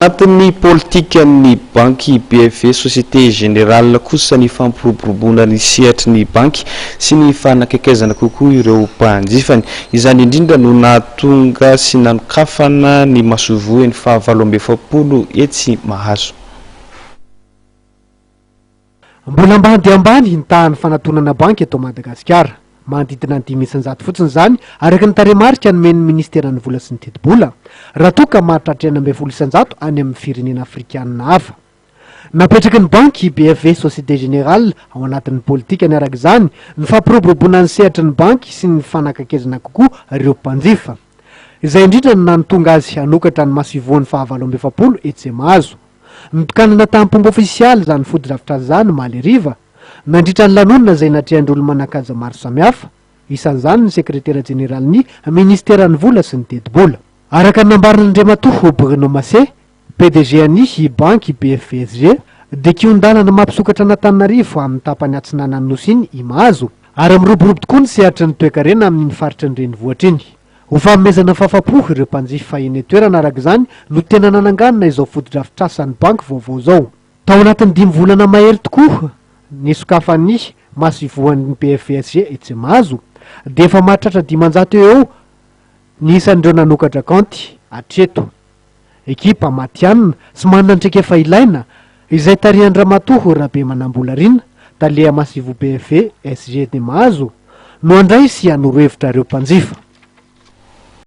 Anatin'ny politikan'ny banky BFV Société Générale kosa ny fampiroboroboana ny sehatry ny banky sy ny fanakaikaizana kokoa ireo mpanjifany. Izany indrindra no nahatonga sy nanokafana ny masoivohony faha 48 etsy Mahazo. Mbola ambany dia ambany ny tahan'ny fanatonana banky eto Madagasikara. Manodidina ny 5% fotsiny izany, araka ny tarehimarika nomen'ny minisiteran'ny Vola sy ny Tetibola, raha toa ka mahatratra 16% any amin'ny firenena afrikanina hafa. Napetraky ny banky BFV Société Générale ao anatin'ny politikany araka izany ny fampiroboroboana ny sehatry ny banky sy ny fanakaikezana kokoa ireo mpanjifa. Izay indrindra no nahatonga azy hanokatra ny masoivohony faha 48 etsy Mahazo. Notokanana tamim-pomba ofisialy izany fotodrafitrasa izany omaly hariva, nandritra ny lanonana izay natrehan'ireo olo-manan-kaja maro samihafa, isan'izany ny sekretera jeneralin'ny minisiteran'ny vola sy ny tetibola. Araka ny nambaran'Andriamatoa Bruno Macé, PDG an'ny banky BFVSG, dia kihon-dalana mampisokatra an'Antananarivo amin'ny tapany atsinanan'ny Nosy iny i Mahazo, ary miroborobo tokoa ny sehatry ny toekarena amin'iny faritry ny renivohitra iny. Ho fanomezana fahafapo ireo mpanjifa eny an-toerana araka izany no tena nananganana izao fotodrafitrasan'ny banky vaovao izao. Tao anatin'ny dimy volana mahery tokoa nisokafan'ny masoivohon'ny BFVSG etsy Mahazo dia efa mahatratra 500 eo eo ny isan'ireo nanokatra kaonty hatreto. Ekipa matihanina sy manana ny traikefa ilaina izay tarihan-dRamatoa Rabemanambola Rina, tale masoivoho BFVSG de Mahazo no handray sy hanoro hevitra ireo mpanjifa.